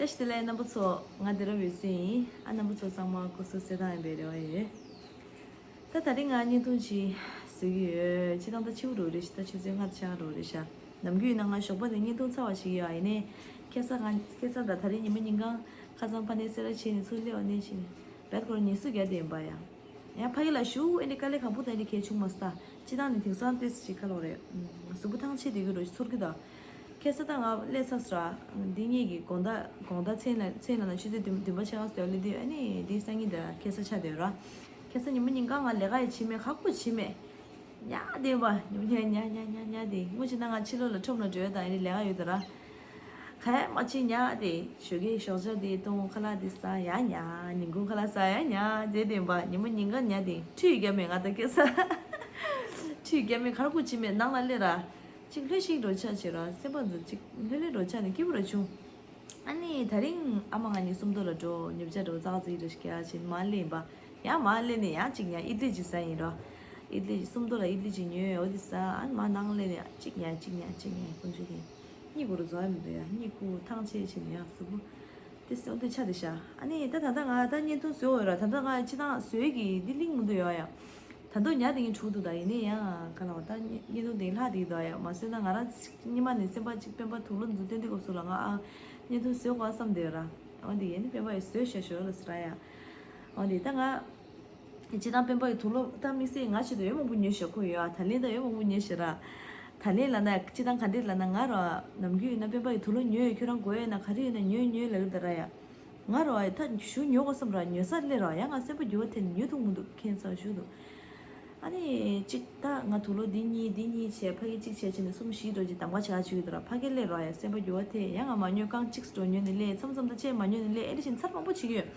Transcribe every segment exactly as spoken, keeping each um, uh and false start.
བཀྲ་ཤིས་བདེ་ལེགས་རྣམ་པ་ཚོ། ང་བདེ་རབ་འོད་ཟེར་ཡིན། ཨ་རྣམ་པ་ཚོ་ཚང་མ་སྐུ་གཟུགས་གསལ་ཐང་ཡིན་པའི་རེ་བ་ཡོད། ད་ད་རིང་ང་བརྙན་ཐུང་ཅིག་བཟོ་གི་ཡོད། སྤྱིར་བཏང་ད་ཕྱི་པོ་འགྲོ་རེད་ཤག་ད་ཆུ་ཚོད་ལྔ་དང་ཕྱེད་ཀ་འགྲོ་རེད་ཤག་ནམ་རྒྱུན་ཡིན་ན་ང་ཞོགས་པ་ནས་བརྙན་ཐུང་ཚར་བ་ཞིག་ཡོད། ཡིན་ནའི་ཁ་སང་ང་ཁ་སང་དང་ད་རིང་ཉི་མ་ཉིན་གང་ཁ་སང་ཕ་ནས་སེ་ར་བྱས་ནས་ཚུར་སླེབས་པ་ནས་བྱས་ནས་བད་ཁོ་རང་ཉིན་སུ་རྒྱ་བསྟན་པ་ཡང་། ཡང་ཕ་གི་ལ་ཞུ་ཨེ་འདྲི་དཀའ་ལས་ཁག་པོ་དང་ཨེ་འདྲི་གལ་བྱུང་མ་སོང་། ད་སྤྱིར་བཏང་ནི་དེང་སང་ཏོག་ཙམ་ཅིག་ཁ་ལོག་རེད། གཟུགས་པོ་ཐང་ཆད་བསྡད་ཀྱི་རོ་ཚོར་གི་ད། ཁ་སང་ད་ང་སླེབས་ཚར་སོང་ར། འདི་གཉིས་ཀྱི་དགོང་དག་དགོང་དག་མཚན་ལ་མཚན་ལ་ན་ཆུ་ཚོད་བདུན་བདུན་པ་ཕྱེད་ཀ་ཙམ་སླེབས་དུས་ཨ་ནི་འདི་སང་ཉིན་ད་ཁ་སང་ཆགས་བསྡད་ར། ཁ་སང་ཉི་མ་ཉིན་གང་ང་ལས་ཀ་ཡི་བྱེད་མེད་ཁག་པོ་བྱེད་མེད། ཉལ་བསྡད་པ་ཉི་མ་ཉལ་ཉལ་ཉལ་ཉལ་ཉལ་དེ་སྔོན་ཆད་ན་ང་ཕྱི་ལོགས་ལ་ཁྲོམ་ལ་འགྲོ་ཡ་དང་ཨ་ནི་ལས་ཀ་ཡོད་ད་ར། ག་ཡ་མ་བྱེད་ཉལ་དེ་ཞོགས་ཀས་ཞོགས་ཇ་དེ་བཏུང་ཁ་ལག་དེ་ཟ་ཡ་ཉལ་ཉིན་གུང་ཁ་ལག་ཟ་ཡ་ཉལ་དེ་བསྡད་པ་ཉི་མ་ཉིན་གང་ཉལ་དེ་ཁྲུས་རྒྱབ་མེད་ང་ད་སྐྱེ་ས། ཁྲུས་རྒྱབ་མེད་གར་ཁུག་བྱེད་མེད་ནང་ལ་སླེབས་ར། གཅིག་ལྷོད་ཤིག་འགྲོ་ཆ་བྱེད་ར་སེམས་པ་འཛུལ་གཅིག་ལྷོད་ལྷོད་འགྲོ་ཆ་ནས་སྐྱིད་པོ་ར་བྱུང་། ཨ་ནི་ད་རིང་ཨ་མ་ང་གཉིས་སུམ་མདོ་ལ་འགྲོ་ཉོ་ཆ་འགྲོ་ཙག་ཙིག་རེ་ཞིག་ཡ་ཕྱིན་མ་སླེབས་པ། ཡང་མ་སླེབས་ནས་ཡང་གཅིག་ཉལ་ཨི་ཏི་ལི་ཅིག་ཟ་ཡིན་ར། ཨི་ཏི་ལི་ཅིག་སུམ་མདོ་ལ་ཨི་ཏི་ལི་ཅིག་ཉོས་འོ་དེ་ཟ་ཨ་ནི་མ་ནང་སླེབས་ནས་གཅིག་ཉལ་གཅིག་ཉལ་གཅིག་ཉལ་ཀུན་སྤྱོད་དེ། གཉིད་ཁུག་རུ་རྫོགས་ཡ་མི་འདུག་ཡ་གཉིད་ཁུག་ཐང་ཆད་ཕྱིན་ནས་ཡང་གཟུགས་པོ། དེ་སེམས་དེ་ཆ་དེ་ཤ་ཨ་ནི་ད་ད་ལྟ་ང་ད་བརྙན་ཐུང་བཟོས་འོ་ར་ད་ལྟ་ང་སྤྱི་བཏང་བཟོས་ཀྱི་འདི་ལིང་མི་འདུག་ཡོ་ཡ། ད་དུང་ཉལ་དེ་ངས་འཁྲུག་འདུག་ད་ཡིན་ནའི་ཡང་ག་ལ་བ་ད་བརྙན་ཐུང་དེ་ལྷག་དེ་འདུག་ཡ་མ་བཟོས་ན་ང་རང་གཉིད་མ་ནས་སེམས་པ་གཅིག་སྤེན་པ་དུག་ལོག་འཛུལ་སྟོན་དུས་སྐབས་སུ་ལ་ང་ཨ་བརྙན་ཐུང་བཟོས་དགོས་བསམ་བསྡད་ཡོད་ར། འོ་དེ་ཡིན་ནའི་སྤེན་པ་ཡི་བཟོས་ཤ་ཤོ་ལ་ཟེར་ར་ཡ། འོ་དེ་ད་ང་སྤྱིར་བཏང་སྤེན་པ་ཡི་དུག་ལོག་ད་དམིགས་བསལ་ང་ཆེད་དུ་ཡོད་མང་པོ་ཉོས་ཤ་ཁོ་ཡོད་ཨ་ད་ལན་ད་ཡོད་མང་པོ་ཉོས་ཤ་ར། ད་ལན་ལ་ན་སྤྱིར་བཏང་ག་འདྲས་ལ་ན་ང་ར་ནམ་རྒྱུན་ཡོད་ན་སྤེན་པ་ཡི་དུག་ལོག་ཉོས་ཡོད་ཁྱོད་རང་དགོས་ཡོད་ན་ག་རེ་ཡོད་ན་ཉོས་ཉོས་ལ་གི་ད་ར་ཡ། ང་རོ་ཨ་ད་ཞུ་ཉོ་དགོས་བསམ་ར་ཉོ་ས་སླེབས་ར་ཡ་ང་སེམས་པ་འགྱུར་བ་ཐེབས་ནས་ཉོ་ཐུབ་མི་འདུག་ཁྱད་མཚར་ཞུ་འདུག་ཨ་ནི་གཅིག་ད་ང་དུག་ལོག་འདི་གཉིས་འདི་གཉིས་བྱས་ཕ་གི་གཅིག་བྱས་བྱས་ནས་གསུམ་བཞི་འགྲོ་གི་གདམ་ག་བྱ་བྱེད་ཀྱི་འདུག་ར་ཕ་གི་སླེབས་ར་ཡ་སེམས་པ་འགྱུར་བ་ཐེབས་ཡ་ང་མ་ཉོས་རྐང་གཅིག་འགྲོ་ཉོས་ནས་སླེབས་མཚམས་མཚམས་ད་ཅེས་མ་ཉོས་ནས་སླེབས་ཨེ་འདྲ་བཞིན་ཚར་མང་པོ་བྱེད་ཀྱི་ཡོད།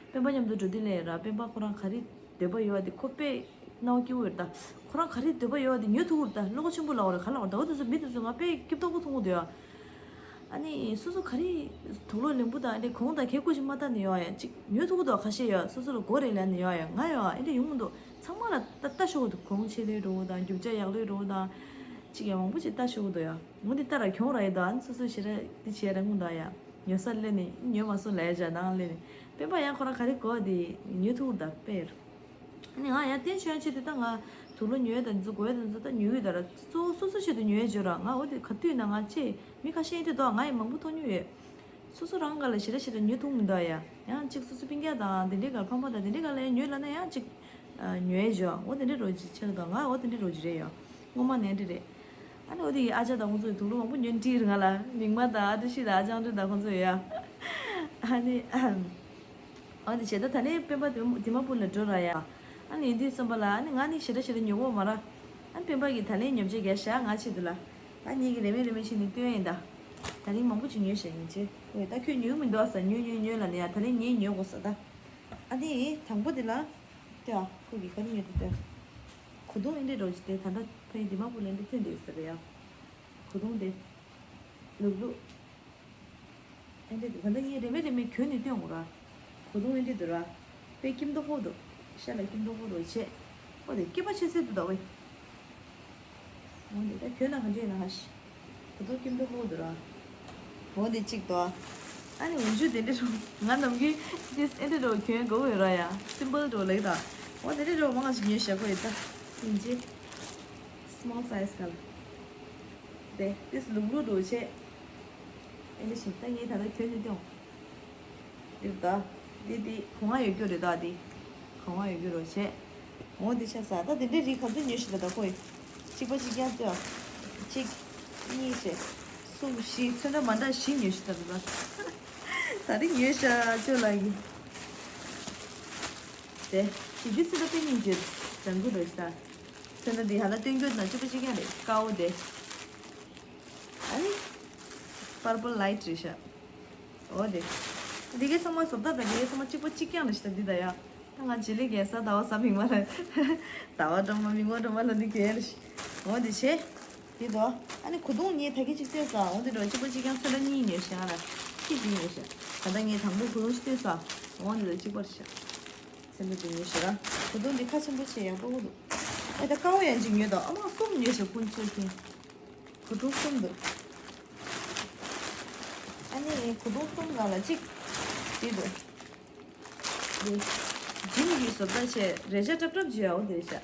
སྤེན་པ་མཉམ་དུ་འགྲོ་དུས་སླེབས་ར་སྤེན་པ་ཁོ་རང་ག་རེ་འདོད་པ་ཡོད་བ་དེ་ཁོ་དཔེ་སྣང་བ་སྐྱིད་པོ་ཡོད་ད། ཁོ་རང་ག་རེ་འདོད་པ་ཡོད་བ་དེ་ཉོ་ཐུབ་ཀྱི་རེད་ད་བློ་ཁོག་ཆེན་པོ་ལབ་དགོས་རེད་ག་ལབ་དགོས་ད་འོ་དེ་ཚོ་མི་དེ་ཚོ་ང་དཔེ་སྐྱིད་ཏོག་ཏོ་མཐོང་གི་འདུག་ཡ། ཨ་ནི་སོ་སོ་ག་རེ་དུག་ལོག་ལེན་པོ་དང་ཨ་ནི་གོང་དང་ཁེ་ཁུ་ཞིག་མ་ལྟ་ནི་ཡོད་ཡ་ཅིག་ཉོ་ཐུབ་ཀྱི་འདུག་ཁ་ཤས་ཡོད་སོ་སོ་ལ་དགོས་རེད་ལབ་ནི་ཡོད་ཡ་ང་ཡོད་ཨ་ནི་ཡོང་གི་འདུག་ཚང་མ་ལ་ལྟ་ལྟ་ཤོག་གི་འདུག་གོང་ཆེ་ལོས་འགྲོ་བོ་དང་རྒྱུ་ཆ་ཡག་ལོས་འགྲོ་བོ་དང་ཅིག་ཡང་མང་པོ་ཅིག་ལྟ་ཤོག་གི་འདུག་ཡ་ངོ་འདི་ལྟ་ར་གྱོང་ར་ཡི་འདུག་ཨ་ནི་སོ་སོ་ཞེ་དྲག་འདི་བྱས་ར་ངུ་འདུག་ཡ་ཉོ་ས་སླེབས་ནས་ཉོས་མ་སོང་ལབ་ཡ་ཅག་ནང་སླེབས་ནས་སྤེན་པ་ཡང་ཁོ་རང་ག་རེ་དགོས་དེ་ཉོ་ཐུབ་ཀྱི་འདུག་དཔེར། ཨ་ནི་ང་ཡང་བསྟན་ཆོས་ཆེད་དུ་ད་ང་དུག་ལོག་ཉོས་དང་འཛུགས་དགོས་དང་འཛུགས་ད་ཉོ་གི་ད་ར་གཙོ་བོ་སོ་སོ་ཆེད་དུ་ཉོས་བྱོས་ར་ང་འོ་དེ་ག་དུས་ན་ང་ཅེ་མི་ཁ་ཤས་དེ་དོ་ང་ཡི་མང་པོ་མཐོང་མྱོང་ཡོད། སོ་སོ་རང་ག་ལ་ཞེ་དྲག་ཞེ་དྲག་ཉོ་ཐུབ་མི་འདུག་ཡ། ཡང་གཅིག་སོ་སོ་སྤུན་ཀྱག་དང་དེ་འདྲའི་ག་ལ་ཕ་མ་དང་དེ་འདྲའི་ག་ལ་ཡང་ཉོས་ལ་ན་ཡང་གཅིག་ཉོས་བྱོས་འོ་དེ་འདྲའི་རོ་ཅིག་ཆེ་ར་དོ་ང་འོ་དེ་འདྲའི་རོ་ཅིག་རེད་ཡོ། སྔོན་མ་ནས་འདྲ་རེད། ཨ་ནི་འོ་དེ་ཡི་ཨ་ཅག་དང་ཁོང་ཚོ་ཡི་དུག་ལོག་མང་པོ་ཉོས་འདྲི་ར་ང་ལ་མིག་དམར་དང་ཨ་ཏི་ཤི་དང་ཨ་ཅང་ཏི་དང་ཁོང་ཚོ་ཡ། ཨ་ནི། འོ་དེ་བྱས་ད་ད་ལན་སྤེན་པ་དི་མ་དི་མ་པུར་ལ་འགྲོ་ར་ཡ། ཨ་ནི་ཡིན་དུས་བསམ་པ་ལ་ཨ་ནི་ང་ནི་ཞེ་དྲག་ཞེ་དྲག་ཉོ་གོ་མ་ར། ཨ་ནི་སྤེན་པ་གིས་ད་ལན་ཉོ་ཆ་རྒྱག་ཤག་ང་ཆེད་དུ་ལ། ད་ངེད་ཀྱི་རེ་མེད་རེ་མེད་བྱས་ནས་སྟོན་ཡིན་ད། ད་ལན་མང་པོ་ཅིག་ཉོས་ཤག་ཡིན་ཅེ། ཨོ་ད་ཁྱོད་ཉོ་གི་མི་འདུག་ཨ་ས་ཉོ་ཉོ་ཉོ་ལ་ནི་ཡ་ད་ལན་ངས་ཉོ་དགོས་ས་ད། ཨ་ནི་དང་པོ་དེ་ལ། ལྟོས་ཨ་ཁོ་གིས་ག་རེ་ཉོས་འདུག་ལྟོས། གོས་ཐུང་ཨེ་འདྲས་འདྲ་བོ་ཅིག་དེ་ད་ལྟ་ཕ་ཡུལ་འདི་མ་པུར་ལ་འདི་ཐོན་འདུག་ཟེར་བ་ཡ། གོས་ཐུང་དེ། ལུག་ལུག་ཨེ་འདྲས་འདུག་ད་ལྟ་ངས་རེ་མེད་རེ་མེད་གྱོན་ནས་སྟོན་དགོས་ར། གོས་ཐུང་ཨེ་འདྲས་འདུག་ར། དཔེ་སྐྱིད་མདོག་ཁ་པོ་འདུག་ཤ་ལ་སྐྱིད་མདོག་ཁ་པོ་འདྲ་བོ་བྱས། ཨོ་དེ་སྐྱིད་པ་ཆེ་ཤོས་འདུག་ད་ཝེ། འོ་འདི་ད་གྱོན་ན་ག་འདྲ་ཡོད་ན་ཧ་ཤི། ད་དུང་སྐྱིད་མདོག་ཁ་པོ་འདུག་ར། འོ་འདི་གཅིག་དོ། ཨ་ནི་འོན་ཆུ་དེ་འདྲ་རུ་ང་ནམ་རྒྱུན་ཏིས་ཨེ་འདྲ་རུ་གྱོན་དགོས་ཡོད་ར་ཡ། སིམ་པལ་རུ་ལེགས་ད། འོ་དེ་འདྲ་རུ་མང་ང་ཞིག་ཉོས་བཞག་གོ་ཡོད་ད། ཡིན་ཅི། སི་མོལ་སའི་ཛི་ག་ལ། དེ་ཏིས་ལུག་ལུག་རུ་བྱས། ཨེ་འདྲ་ཞིག་ད་ངས་ད་ལྟ་གྱོན་ནས་སྟོན། འདིར་ད། འདི་འདི་གོང་ང་ཡོད་རྒྱུ་རེད་ད་འདི། གོང་ང་ཡོད་རྒྱུ་རོ་བྱས། འོ་འདི་ཆ་ས་ད་འདི་འདྲའི་རིགས་ག་ཚོད་ཉོས་ཤི་ད་ད་ཁོས། གཅིག་པ་གཅིག་རྐྱང་ལྟོས། གཅིག་གཉིས་བྱས། གསུམ་བཞི་ཚོན་ཁྲ་མ་འདྲ་བཞི་ཉོས་ཤི་ད་ད་ད། ད་རིང་ཉོས་ཤ་ཅོ་ལ་གི། དེ། དེ་འདི་ཚོན་ཁྲ་དཔེ་སྙིང་རྗེ། ལྗང་གུ་རོ་ཤི་ད། ཚོན་ཁྲ་འདི་ཧ་ལ་སྟོན་རྒྱུ་ན་གཅིག་པ་གཅིག་རྐྱང་རེད་དཀར་པོ་དེ། ཨ་ནི། པར་པལ་ལའིཊ་རེད་ཤག་འོ་དེ། འདི་གའི་ཚང་མ་བཟོ་ལྟ་དང་འདི་གའི་ཚང་མ་གཅིག་པ་གཅིག་རྐྱང་རེད་ཤག་འདི་ད་ཡ། ད་ང་བྱི་ལི་རྒྱལ་ས་ཟླ་བ་གཟའ་མིག་དམར་ལ། ཟླ་བ་སྒྲོལ་མ་མིག་དམར་སྒྲོལ་མ་ལ་འདི་གས་རེད་ཤག་འོ་དེ་བྱས། འདི་དོ། ཨ་ནི་གོས་ཐུང་ངས་ད་གིན་གཅིག་སྟོན་ས་འོ་དེ་འགྲོ་གཅིག་པ་གཅིག་རྐྱང་ཚོན་ཁྲ་གཉིས་ཉོས་ཤག་ལ། གཅིག་གཅིག་ཉོས་ཤག་ད་ལྟ་ངས་དང་པོ་གོས་ཐུང་ཞིག་སྟོན་ས། འོ་འདི་དང་གཅིག་པ་རེད་ཤག་ཚོན་ཁྲ་དེ་ཉོས་ཤག་ར། གོས་ཐུང་འདི་ཁ་ཆེན་པོ་བྱས་ཡག་པོ་འདུག་ཨེ་ད་དཀར་པོ་ཡང་གཅིག་ཉོས་དང་ཨ་མ་གསུམ་ཉོས་ཤག་ཀུན་སྤྱོད་ཀྱི། གོས་ཐུང་གསུམ་འདུག་ཨ་ ཨེ། གོས་ཐུང་གསུམ་སྒང་ལ་གཅིག་འདི་འདུག་འདི་ཇིན་གྱི་བཟོ་ལྟ་བྱས། རས་ཆ་ཀྲབ་ཀྲབ་བྱས་ཡ། འོ་འདི་རེད་ཤག་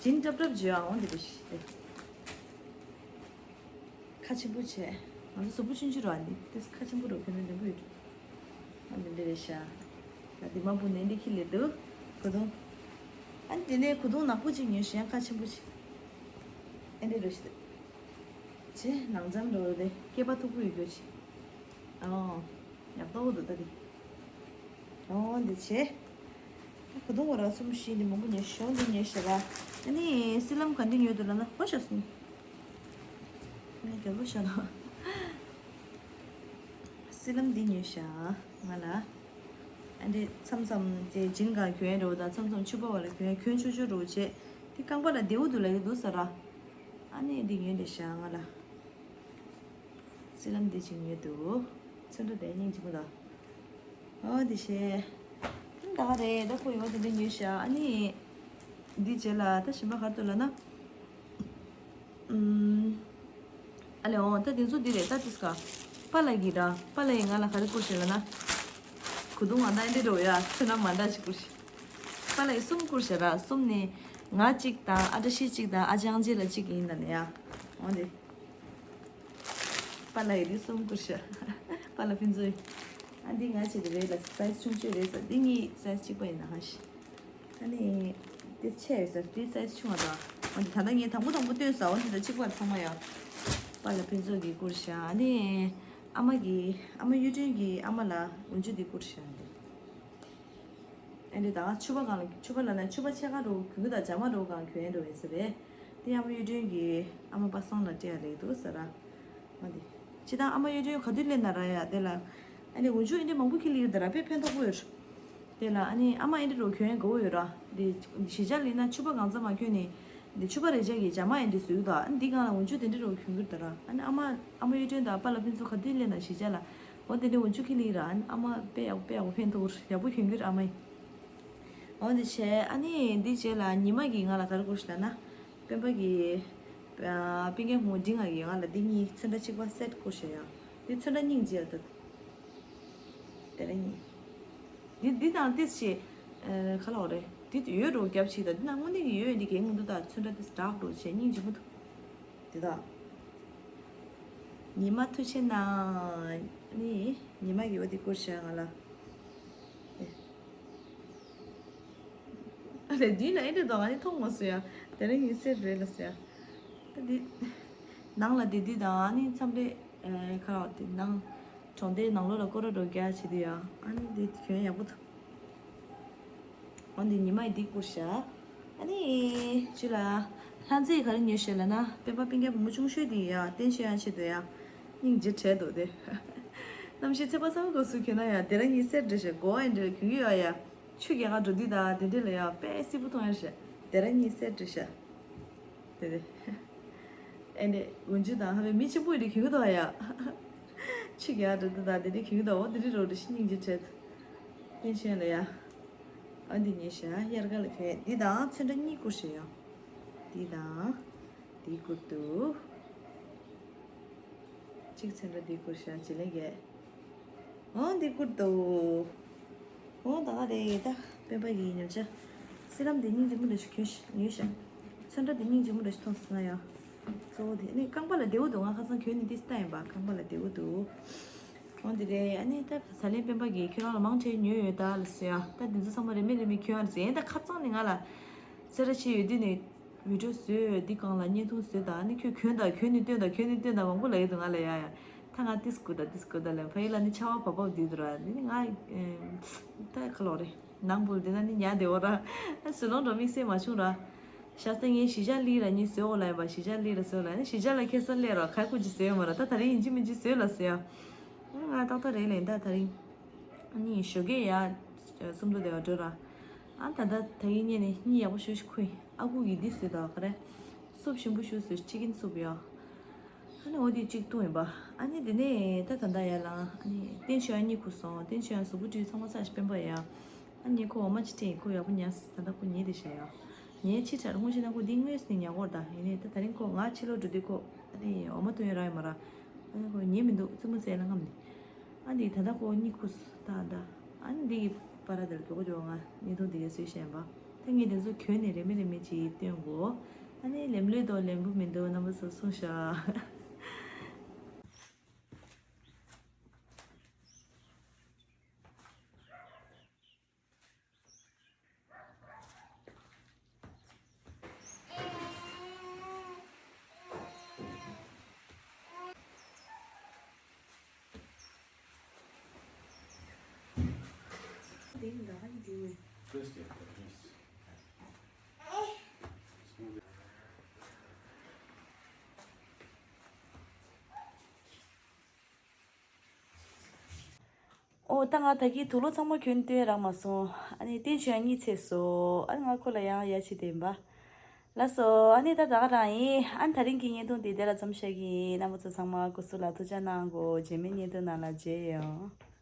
ཇིན་ཀྲབ་ཀྲབ་བྱས་ཡ། འོ་འདི་རེད་ཤག་ཁ་ཆེན་པོ་བྱས། ང་ཚོ་གཟུགས་པོ་ཆུང་ཆུང་རེད་བ། འདི་ཏོག་ཙམ་ཁ་ཆེན་པོ་འདྲ་བོ་གྱོན་ན་ལེགས་པོ་ཡོད་འགྲོ། ཨ། འདི་འདྲ་རེད་ཤག་ད་འདི་མ་བུ་ནས་འདི་ཁྱེར་སླེབས་འདུག་གོས་ཐུང་། ཨ་ནི་དེ་ནས་གོས་ཐུང་ནག་པོ་གཅིག་ཉོས་ཤག་ཁ་ཆེན་པོ་ཅིག་ཨེ་འདྲ་རེད་ཤག་བྱས་ནང་འཇམ་འདྲ་བོ་རེད། སྐེད་པ་མཐུག་པོ་ཡོད་རྒྱུ་ཅིག་ཨོ། ཡག་པོ་འདུག་ད་འདི། ཨོ་འདི་བྱས། གོས་ཐུང་བ་ར་གསུམ་བཞི་འདི་མང་པོ་ཉོས་ཤག་འདི་ཉོས་ཤག་ར། ཨ་ནི་སི་ལམ་ག་འདི་ཉོས་འདུག་ལབ་ན། ཧོ་ཤ་སོང་། ངས་རྒྱལ་པོ་ཤ་ན། སི་ལམ་འདི་ཉོས་ཤག་ང་ལ། ཨ་འདི་མཚམས་མཚམས་དེ་ཇིན་སྒང་གྱོན་ཡ་འདྲ་བོ་དང་། མཚམས་མཚམས་ཕྱུ་པ་བ་ལ་གྱོན་ཡ། གྱོན་ཆོག་ཆོག་འདྲ་བོ་བྱས། དེ་རྐང་པ་ལ་བདེ་པོ་འདུག་ལབ་ཀྱི་འདུག་ཟེར་ར། ཨ་ནི་འདི་ཉོས་བསྡད་ཤག་ང་ལ། སི་ལམ་འདི་གཅིག་ཉོས་འདུག་ཚོན་ཁྲ་དེ་སྙིང་རྗེ་པོ་འདུག་ཨོ་འདི་བྱས། ད་ག་རེད། ད་ཁོ་ཡོད་དེ་འདྲ་ཉོས་ཤག་ཨ་ནི་འདི་རྗེས་ལ་ད་གཞན་པ་ག་རེ་འདུག་ལབ་ན། ཨུམ། ཨ་ལེ། འོ་ད་དེ་ཚོ་འདི་རེད། ད་ཏིས་ཀ་པཱ་ལགས་ཀྱིས་ར། པཱ་ལགས་ཀྱིས་ང་ལ་ག་རེ་བསྐུར་ཤག་ལབ་ན། གོས་ཐུང་མ་འདྲ་འདི་འདྲ་བོ་ཡ། ཚོན་ཁྲ་མ་འདྲ་ཞིག་བསྐུར་ཤག་པཱ་ལགས་ཀྱིས་གསུམ་བསྐུར་ཤག་ར། གསུམ་ནི་ང་གཅིག་དང་། ཨ་བཀྲ་ཤིས་གཅིག་དང་། ཨ་ཅང་ཅེ་ལགས་གཅིག་ཡིན་ད་ནི་ཡ། འོ་འདི། པཱ་ལགས་ཀྱིས་འདི་གསུམ་བསྐུར་ཤག་པཱ་ལགས་ཕུན་ཚོགས། ཨ་འདི་ང་བྱེད་དེ་རེད་ལ། སའི་ཛི་ཆུང་ཆུང་རེད་ཟེར། འདི་གཉིས་སའི་ཛི་གཅིག་པ་ཡིན་ན་ཧ་ཤི། ཨ་ནི་དེ་ཆེ་ཡོད་ཟེར། དེ་སའི་ཛི་ཆུང་བ་དང་། འོ་འདི་ད་ལྟ་ངས་དང་པོ་དང་པོ་སྟོན་ས། འོ་འདི་དང་གཅིག་པ་ཚང་མ་ཡང་པཱ་ལགས་ཕུན་ཚོགས་ཀྱིས་བསྐུར་ཤག་ཨ་ནི་ཨ་མ་གིས། ཨ་མ་གཡུ་སྒྲོན་གྱིས་ཨ་མ་ལ་འོན་ཆུ་འདི་བསྐུར་ཤག་འདི། ཨ་འདི་ད་ཕྱུ་པ་སྒང་ལ། ཕྱུ་པ་ལབ་ན་ཕྱུ་པ་ཕྱེད་ཀ་འདྲ་བོ་གྱོན་གྱི་འདུག་རྒྱ་མ་འདྲ་བོ་སྒང་གྱོན་ཡ་འདྲ་བོ་ཡིན་ས་རེད། དེ་ཨ་མ་གཡུ་སྒྲོན་གྱིས་ཨ་མ་པ་སངས་ལ་སྤྲད་ཡ་ལེགས་འདུག་ཟེར་ར། འོ་འདི། སྤྱིར་བཏང་ཨ་མ་གཡུ་སྒྲོན་ག་དུས་སླེབས་ན་ར་ཡ། དེ་ལ་ཨ་ནི་འོན་ཆུ་ཨེ་འདྲ་མང་པོ་ཁྱེར་སླེབས་ཀྱི་འདུག་ར། དཔེ་ཕན་ཐོགས་པོ་ཡོད། དེ་ལ་ཨ་ནི་ཨ་མ་ཨེ་འདྲ་འདྲ་བོ་གྱོན་ཡ་དགའ་བོ་ཡོད་ར། དེ་གཞིས་ཆགས་སླེབས་ན་ཕྱུ་པ་གང་ཚང་མ་གྱོན་ནས། དེ་ཕྱུ་པ་རེ་ཆགས་ཀྱི་རྒྱ་མ་ཨེ་འདྲ་བཟོས་འདུག་ཨ་ནི་འདི་སྒང་ལ་འོན་ཆུ་དེ་འདྲ་འདྲ་བོ་གྱོན་གྱི་འདུག་ར། ཨ་ནི་ཨ་མ། ཨ་མ་གཡུ་སྒྲོན་དང་པཱ་ལགས་ཕུན་ཚོགས་ག་དུས་སླེབས་ན་གཞིས་ཆགས་ལ། འོ་དེ་འདྲ་འོན་ཆུ་ཁྱེར་སླེབས་ཀྱི་ར། ཨ་ནི་ཨ་མ་དཔེ་ཡག་པོ། དཔེ་ཡག་པོ་ཕན་ཐོགས། ཡག་པོ་གྱོན་གྱི་ར་ཨ་མ་ཡིས། འོ་འདི་བྱས། ཨ་ནི་འདི་རྗེས་ལ་ཉི་མ་གིས་ང་ལ་ག་རེ་བསྐུར་ཤག་ལབ་ན། སྤེན་པ་གིས། ཨ། སྤེན་རྒྱལ་བུ་མོ་འབྲིང་ང་གིས་ང་ལ་འདི་གཉིས་ཚོན་ཁྲ་གཅིག་པ་སེ་ཊི་བསྐུར་ཤག་ཡ། འདི་ཚོན་ཁྲ་སྙིང་རྗེ་ཡ་ད། དེ་རིང་གཉིས། འདི་འདི་དང་ཏིས་ཞེ། ཨ། ག་ལབ་དགོས་རེད། འདི་ཡོད་འགྲོ་རྒྱབ་ཞིག་ད། འདི་ནང་དངོས་གནས་ཀྱི་ཡོད་འདི་གའི་ངོ་འདུག་ད་ཚོན་ཁྲ་ཏིས་དྲག་འགྲོ་བྱས་སྙིང་རྗེ་མོ་འདུག་འདི་དག་ཉི་མ་ཐུགས་རྗེ་གནང་། ནི་ཉི་མ་གིས་འོ་འདི་བསྐུར་ཤག་ང་ལ། ཨ་ལས། འདི་ན་ཨེ་འདྲ་འདུག་ང་ནི་མཐོང་མ་སོང་ཡ། དེ་རིང་གཉིས་སེ་ཊི་རེད་ལབ་སོང་ཡ། ད་འདི་ནང་ལ་འདི་འདི་དང་། ཨ་ནི་མཚམས་རེ། ཨ། ཁ་རོག་འདི་ནང་གྲོང་སྡེའི་ནང་ལོགས་ལ་སྐོར་ར་འགྲོ་རྒྱག་བྱེད་དུས་ཡ། ཨ་ནི་འདི་གྱོན་ཡག་པོ་འདུག་འོ་འདི་ཉི་མ་ཡིས་འདི་བསྐུར་ཤག་ཨ་ནི་ཅི་ལ། ལྷ་མཛེས་ག་རེ་ཉོས་ཤག་ལབ་ན། སྤེན་པ་སྤེན་རྒྱལ་བུ་མོ་ཆུང་ཤོས་དེ་ཡ། བསྟན་ཆོས་ཡང་ཆེད་དུ་ཡ། སྙིང་རྗེ་བྲལ་འདུག་དེ། གནམ་གཤིས་ཚེས་པ་ཚང་གོ་སུ་གྱོན་ན་ཡ། དེ་རིང་གཉིས་སེ་ཊི་རེད་ཤག་གོ་བ་ཨེ་འདྲ་གྱོན་གྱི་ཡོད་ཡ། ཆུ་རྒྱག་ག་འགྲོ་དུས་ད་དེ་འདྲ་ལ་ཡ་དཔེ་སིལ་པོ་མཐོང་ཡ་ཤག་དེ་རིང་གཉིས་སེ་ཊི་རེད་ཤག་དེ་རེད། ཨེ་འདྲ་འོན་ཆུ་དང་ཧ་བའི་མི་ཆེན་པོ་ཡི་རིགས་གྱོན་གྱི་འདུག་ཡ། ཆུ་རྒྱག་འགྲོ་དུས་ད་དེ་འདྲ་གྱོན་གྱི་འདུག་འོ་དེ་འདྲ་རོ་འདྲ་ཞིག་སྙིང་རྗེ་བྲལ་འདུག་བསྟན་ཆོས་ལ་ཡ། ཨ་འདི་ཉོས་ཤག་དབྱར་ཁ་ལ་གྱོན། འདི་དང་ཚོན་ཁྲ་གཉིས་བསྐུར་ཤག་ཡ། འདི་དང་། འདི་བསྐུར་འདུག་གཅིག་ཚོན་ཁྲ་འདི་བསྐུར་ཤག་བྱེད་ལས་རྒྱས། འོ་འདི་བསྐུར་འདུག་འོ་ད་ག་རེད་ད། སྤེན་པ་གིས་ཉོ་ཆ། སི་ལམ་འདི་སྙིང་རྗེ་མོ་འདྲ་ཞིག་གྱོན་ཤག་ཉོས་ཤག་ཚོན་ཁྲ་འདི་སྙིང་རྗེ་མོ་འདྲ་ཞིག་མཐོང་སོང་ང་ཡ། གཙོ་བོ་དེ་ནི་རྐང་པ་ལ་བདེ་པོ་འདུག་ང་ཁ་སང་གྱོན་ནས་འདི་སྟ་ཡིན་པ། རྐང་པ་ལ་བདེ་པོ་འདུག་འོ་འདི་རེད། ཨ་ནི་ད་ད་ལན་སྤེན་པ་གིས་ཁྱོད་རང་ལ་མང་ཆེ་ཉོས་ཡོད་ད་ལབ་སོང་ཡ། ད་འདི་ཚོ་ཚང་མ་རེ་མིག་རེ་མིག་གྱོན་ཨ་ལབ་སོང་ཡ། ད་ཁ་རྩང་ནས་ང་ལ་སེ་ར་ཆེ་ཡོད་དུས་ནས། བི་ཌི་ཡོ་བཟོས། འདི་སྒང་ལ་བརྙན་ཐུང་བཟོས་དང་། ཨ་ནི་ཁྱོད་གྱོན་དང་། གྱོན་ནས་སྟོན་དང་། གྱོན་ནས་སྟོན་དང་མང་པོ་ལབ་ཡོད་འདུག་ང་ལ་ཡ་ཡ། ད་ང་ཏིས་དགོས་ད་ཏིས་དགོས་ད་ལབ། ཕ་ཡུལ་ལ་ནི་ཆར་པ་བབས་བབས་བསྡད་འདུག་ར། འདི་ནི་ང་ཨེམ། ད་ག་ལབ་དགོས་རེད། ནང་སྦུག་འདི་ན་ནི་ཉལ་བསྡད་ཡོད་ར། ཨ་ཟུར་ལོང་འགྲོ་དམིགས་བསལ་མ་བྱུང་ར། ཤ་སྟག་ངས་གཞིས་ཆགས་སླེབས་ར་ནི་བཟོས་འོ་ལབ་ཡིན་པ། གཞིས་ཆགས་སླེབས་ར་བཟོས་ལབ་ནི། གཞིས་ཆགས་ལ་ཁ་སང་སླེབས་ར་ག་ཀུ་ཅིག་བཟོས་ཡོད་མ་ར། ད་དེ་རིང་ཡིན་གཅིག་མིན་གཅིག་བཟོས་ལབ་ཟེར་ཡ། ང་ཏག་ཏག་རེད་ལབ་ཡིན་ད་དེ་རིང་། ཨ་ནི་ཞོགས་ཀས་ཡར་སུམ་མདོ་དེ་བ་འགྲོ་ར། ཨ་ད་ད་ད་གིན་ཉལ་ནས་གཉིད་ཡག་པོ་ཞེ་པོ་ཅིག་ཁུག་ཡིན། ཨ་ཁུ་གིས་འདི་བཟོས་དང་ག་རེ། སུབ་ཞིམ་པོ་ཞིག་བཟོས། ཅི་ཀིན་སུབ་ཡ། ཨ་ནི་འོ་དེ་གཅིག་བཏུང་ཡིན་པ། ཨ་ནི་དེ་ནས་ད་ད་ད་ཡར་ལངས། ཨ་ནི་བསྟན་ཆོས་ཡང་གཉིད་ཁུག་སོང་། བསྟན་ཆོས་ཡང་གཟུགས་པོ་བཀྲུས་ཚང་མ་ཚར་ཞིག་སྤེན་པ་ཡ། ཨ་ནི་ཁོ་འོ་མ་ཅིག་སྤྲད་ཡིན། ཁོ་ཡག་པོ་ཉལ། ད་ད་ཁོ་ཉལ་བསྡད་ཤག་ཡ། ཉལ་ཕྱི་དྲགས་དངོས་གཞི་ན་ཁོ་འདི་དངོས་སུ་ནས་ཉལ་གོ་ར། ད་ཡིན་ནའི་ད་དེ་རིང་ཁོ་ང་ཕྱི་ལོགས་འགྲོ་དུས་ཁོ་ཨ་ནི་འོ་མ་བཏུང་ཡ་རག་ཡོད་མ་ར། ཨ་ནི་ཁོ་ཉལ་མི་འདུག་རྩེད་མོ་རྩེ་ལ་རྔམ་ནས། ཨ་འདི་ད་ལྟ་ཁོ་གཉིད་ཁུག་སོང་ད་ད། ཨ་ནི་འདི་གི་པ་ར་དེར་མགྱོགས་པོ་མགྱོགས་པོ་ང་བརྙན་ཐུང་འདི་ག་བཟོས་བཞག་པ། ད་ངས་དེ་ཚོ་གྱོན་ནས་རེ་མི་རེ་མི་ཅིག་སྟོན་གོ། ཨ་ནི་ལེམ་ལོས་འདུག་ལེམ་པོ་མི་འདུག་རྣམ་པ་ཚོ་གསུངས་ཤག་ཨོ་ད་ང་ད་གིན་དུག་ལོག་ཚང་མ་གྱོན་སྟོན་རག་མ་སོང་། ཨ་ནི་བསྟན་ཆོས་ཡང་གཉིད་ཚད་སོང་། ཨ་ནི་ང་ཁོ་ལ་ཡང་ཡ་ཆི་དེན་པ། ལགས་སོ། ཨ་ནི་ད་ད་ག་རང་ཡིན། ཨ་ནི་ད་རིང་གི་བརྙན་ཐུང་འདི་དེ་ལ་མཚམས་བཞག་གི་ཡིན། རྣམ་པ་ཚོ་ཚང་མ་སྐུ་གཟུགས་ལ་ཐུགས་ཅག་གནང་གོ། རྗེས་མའི་བརྙན་ཐུང་ནང་ལ་མཇལ་ཡོང་།